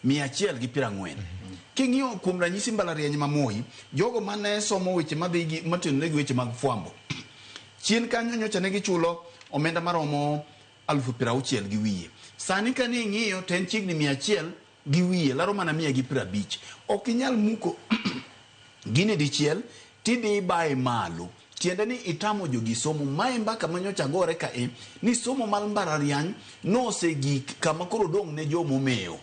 140. King'iyo kuom ranyisi mbalariany ma Moi, jogo mane somo weche madhi gi matenore gi weche mag fwambo, chien kanyo nyocha ne gichulo omenda maromo 60,000 gi wiye. Sani ka ni ing'iyo to en chiegni 100 gi wiye, laro mana 150. Ok inyal muko gini dichiel tidhi ibaye malo. Tiende ni itamo jogi somo. Mae mbaka ma nyocha gore ka e ni somo mar mbalariany nosegik kama koro dong' ne jomomewo.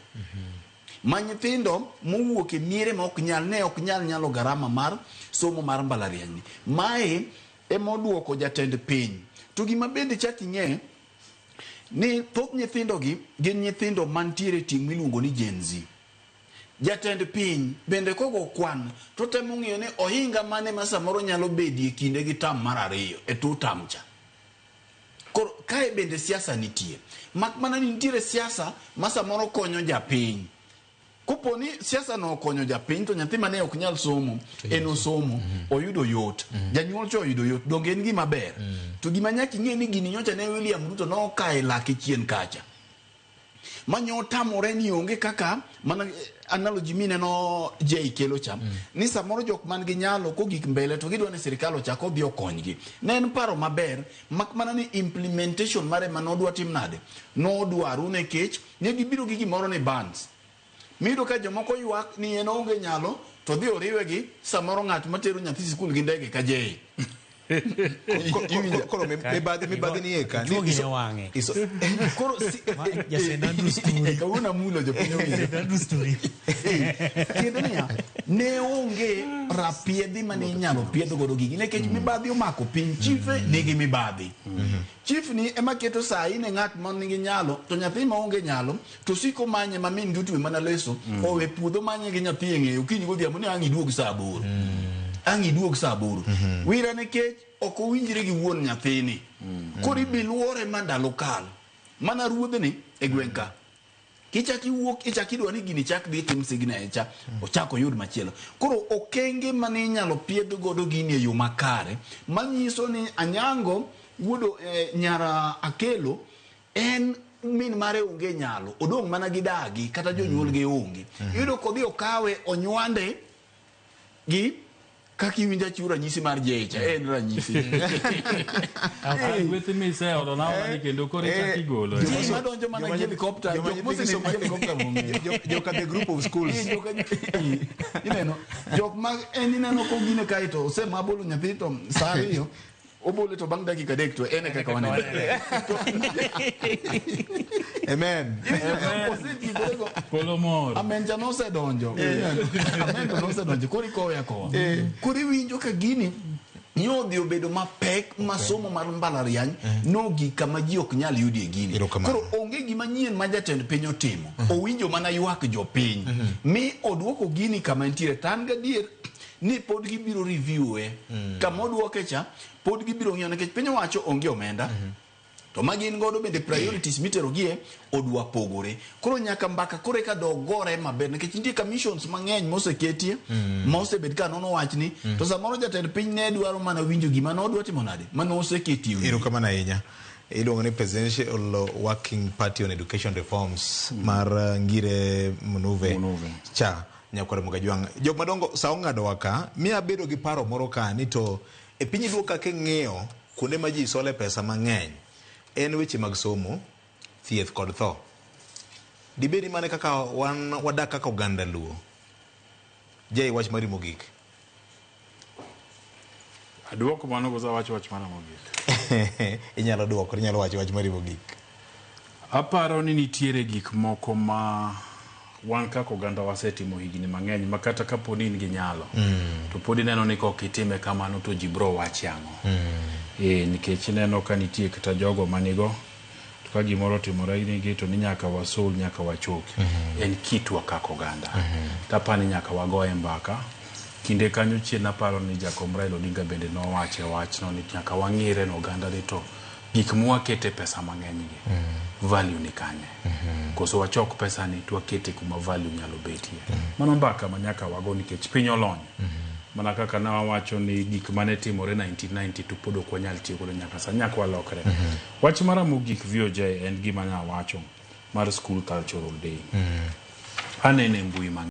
Ma nyithindo mowuok e miere ma ok nyal ne ok nyal nyalo garama mar somo mar mbalariany ni. Mae ema oduoko jatend piny. To gima bende chak ing'e ni thoth nyithindo gi gin nyithindo mantiere e tieng' miluongo ni Gen Z. Jatend piny bende kogo kwan to temo ng'iyo ni ohinga mane ma samoro nyalo bedie kinde gi tam mar ariyo e two term cha. Koro kae bende siasa nitie. Mak mana ni nitiere siasa ma samoro konyo japiny. Kopo ni siasa no okonyo japiny to nyathi mane ok nyal somo en osomo oyudo yot. Janyuol cha oyudo yot donge en gima ber. To gima nyaka ing'e ni gini nyocha ne William Ruto nokaye lake chien kacha. Manyo otamore ni onge kaka mana analogy mineno Jay kelo cha ni samoro jok man gi nyalo kogik mbele to gidwa ni sirikal ochak odhi okonygi. Ne en paro maber mak mana ni implementation mare manodwa tim nade nodwaru nikech ne gibiro gi gimoro ni bans. Miyudo ka jomoko ywak ni en onge nyalo to dhi oriwe gi samoro ng'at matero nyathi sikul gi ndege ka Jay. Koro mibadhi mibadhi ni eka. Ichuo gine wang'e. Koro Jasend Andrew Story. Kawuono amulo jopiny owinjo. Jasend Andrew Story. Tiende niya, ne onge rapiedhi mane inyalo piedh godo gigi nikech mibadhi omako piny. Chife nigi mibadhi. Chief ni ema keto sahi ne ng'at ma nigi nyalo to nyathi ma onge nyalo to siko manye ma min gi otwe mana leso owe puodho manye gi nyathi e ng'eye okinyi godhiambo ni ang' iduog saa aboro. Ang' iduog saa aboro. Wira nikech ok owinjre gi wuon nyathini. Koro ibi luore ma ndalo kal. Mana ruodhni e gweng' ka. Kichak iwuok ichak idwa ni gini chak dhi tim signature ochak oyud machielo. Koro okenge mane inyalo piedh godo gini e yo makare manyiso ni Anyango wuod nyara Akelo en min mare onge nyalo odong' mana gi dagi kata jonyuol gi onge. Iyudo kodhi okawe onywande gi kaka iwinjo achiwo ranyisi mar Jecha en ranyisi. Gweth miseolo na ola ni kendo koro ichak igolo. Ji madonjo mana gi helicopter, jok moseneno gi helicopter bong'eyo. Joka the group of schools. Ineno jok ma en ineno kogine kae to osema bolo nyathi to saa ariyo obole to bang' dakika adek to en e kaka waneno. Amen. Osetikore Polo mor. Amen cha nosedonjo. Amen to nosedonjo. Koro ikowe akowa. Koro iwinjo ka gini nyodhi obedo mapek ma somo mar mbalariany nogik kama ji ok nyal yudie gini. Erokamano. Koro onge gima nyien ma jatend piny otimo. Owinjo mana ywak jopiny. Mi oduoko gini kama entiere. To an gadier ni pod gibiro review e. Kama oduoke cha pod gibiro ng'iyo nikech piny owacho onge omenda. To ma gin godo bende priorities mitero gie odwa pogore. Koro nyaka mbaka koro eka dog gore maber nikech nitie commissions mang'eny moseketie ma osebed ka nono wachni to samoro jatend piny ne dwaro mana winjo gima nodwa timo nade mane oseketie wiye. Erokamano ahinya. Iluongo ni Presidential Working Party on Education Reforms mar Ngire Munuve. Munuve. Cha nyakwar Mugajwang'. Jok madongo sa ong'adowa ka, miya abedo gi paro moro ka ni to e piny luo kaka ing'iyo kuonde ma ji sole pesa mang'eny en weche mag somo, thieth kod tho. Dibed ni mano e kaka wan wadak kaka oganda luo? Jay, wach mari mogik. Aduoko mano koso awacho wach mara mogik? Inyalo duoko, inyalo wacho wach mari mogik. Aparo ni nitiere gik moko ma wan kaka oganda wasetimo higni mang'eny ma kata kapo ni in gi nyalo to pod ineno ni kok itime kamano to ji bro wachi ang'o. Nikech ineno ka nitie kata jogo manigo to ka gimoro otimore nigi to ni nyaka wasol nyaka wachoki. En kitwa kaka oganda. To aparo ni nyaka wagoye mbaka. Kinde kanyo chien aparo ni Jakom Raila Odinga bende nowache wachno ni nyaka wang'ire ni oganda ni to gik mwakete pesa mang'eny gi value ni kanye. Koso wachok pesa ni to wakete kuma value nyalo betie. Mano mbaka ma nyaka wago nikech piny olony. Mana kaka ne wawacho ni gik mane timore 1990 to pod ok wanyal tiyo godo nyaka sani, nyaka walokre. Wach mara mogik VOJ en gima nawacho mar school cultural day. Anene e mbui mang'eny.